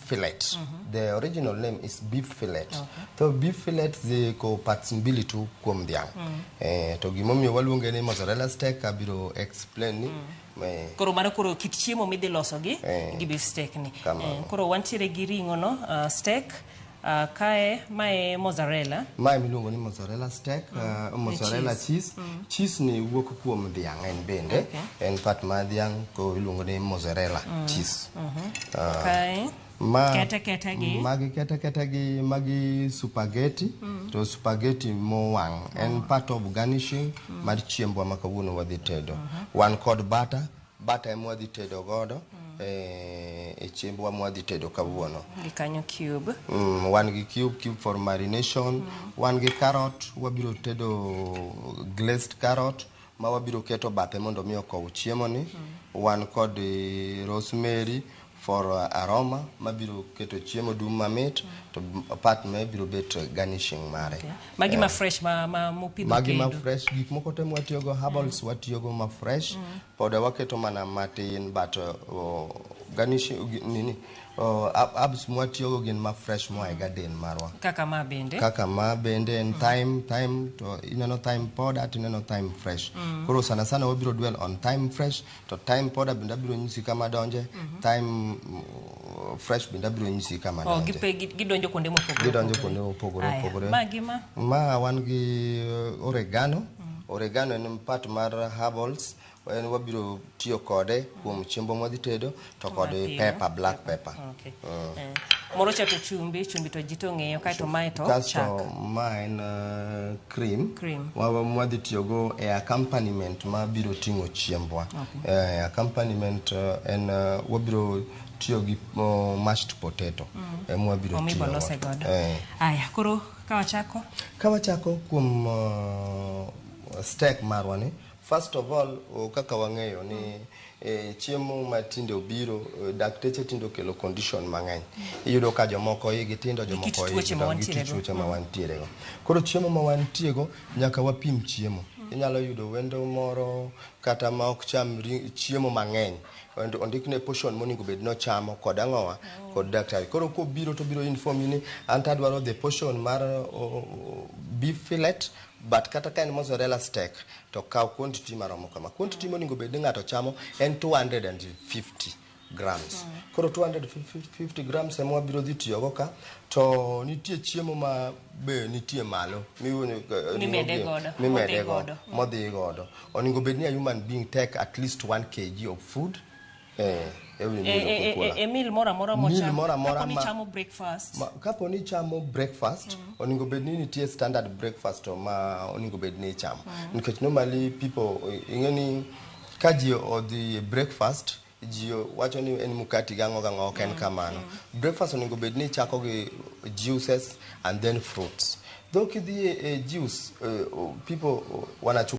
fillet. The original name is beef fillet. To beef fillet ziko parts mbili tu kuom dhiang'. To gimomiyo waluonge ni mozzarella steak abiro explain ni. Koro mano koro kit chiemo midhi loso gi gi beef steak ni. Kamano. Koro wantiere gi ring'o no, steak, kae mae mozzarella. Mae miluongo ni mozzarella steak, mozzarella cheese. Cheese ni wuok kuom dhiang' en bende. En part mar dhiang', koro iluongo ni mozzarella cheese. Kae Ma kete kete gi magi kete kete gi magi spaghetti. To spaghetti mowang' en part of garnishing mar chiembwa ma kawuono wadhi tedo. Wan kod butter. Butter ema wadhi tedo godo e chiembwa mwadhi tedo kawuono. Gi kanyo cube. Wan gi cube, cube for marination. Wan gi carrot, wabiro tedo glazed carrot ma wabiro keto bathe mondo mi okow chiemo ni. Wan kod rosemary for aroma mabiro keto chiemo dum mamit, to part ma biro bet garnishing mare. Okay. Magi ma fresh ma mopidho Magi ma kendo. fresh, gik moko te mwatiyogo, herbals watiyogo ma fresh. Pod waketo mana matin, but garnishing nini, herbs mwatiyogo gin ma fresh moa e garden marwa. Kaka ma bende. Kaka ma bende en thyme. Thyme to ineno thyme powder to ineno thyme fresh. Koro sana sana wabiro dwell on thyme fresh, to thyme powder bende abiro nyisi kama donje, thyme fresh bende abiro nyisi kama Oh, donje. Gidonjo kuonde mopogore Gidonjo opogore. kuonde mopogore Aya, opogore. Magi ma Ma wan gi oregano. Oregano en part mar herbals, en wabiro tiyo kode kuom chiembo mwadhi tedo, to kod Mapiyo. pepper, black pepper. Okay. Moro cha to chumbi, chumbi to ji to ng'eyo, kaeto mae to Kasto chak. ma en cream. Cream. Mwadhi tiyogo e accompaniment ma biro ting'o chiembwa. Accompaniment en wabiro tiyo gi mashed potato ema wabiro Omibo tiyo lose godo. Aya, koro ka wachako. Ka wachako kuom steak marwa ni, first of all, kaka wang'eyo ni chiemo ma tinde obiro, dakteche tinde okelo condition mang'eny. Iyudo ka jomoko igi tindo, Gi kit jomoko tuoche igi ma dongo, gi wantiere kit go. tuoche ma wantiere go. Koro chiemo ma wantiego nyaka wapim chiemo. Inyalo yudo wendo moro kata ma ok cham chiemo mang'eny. Ondikne portion monego bed nochamo kod ang'owa kod daktari. Koro kobiro to biro inform ni an to adwaro the portion mar beef fillet, but kata ka en mozzarella steak to kaw quantity maromo kama. Quantity monego bed ni ng'ato chamo en 250 grams. Koro 250 grams ema wabiro dhi tiyogo ka, to nitie chiemo ma be nitie malo Mimede godo, mimede modhi godo godo. Modhi godo. Onego bed ni a human being take at least 1 kg of food every meal okikula. E meal moro amora Meal mochamo. moro amora Kapo ni chamo breakfast. Kapo ni chamo breakfast, onego bed ni nitie standard breakfast ma onego bed ni ichamo, nikech normally people ing'e ni ka ji odhi e breakfast, ji wacho ni en mukati gang'o gang'o. Ok en kamano. Breakfast onego bed ni ichako gi juices and then fruits. Though kidhi e juice, people wanachukua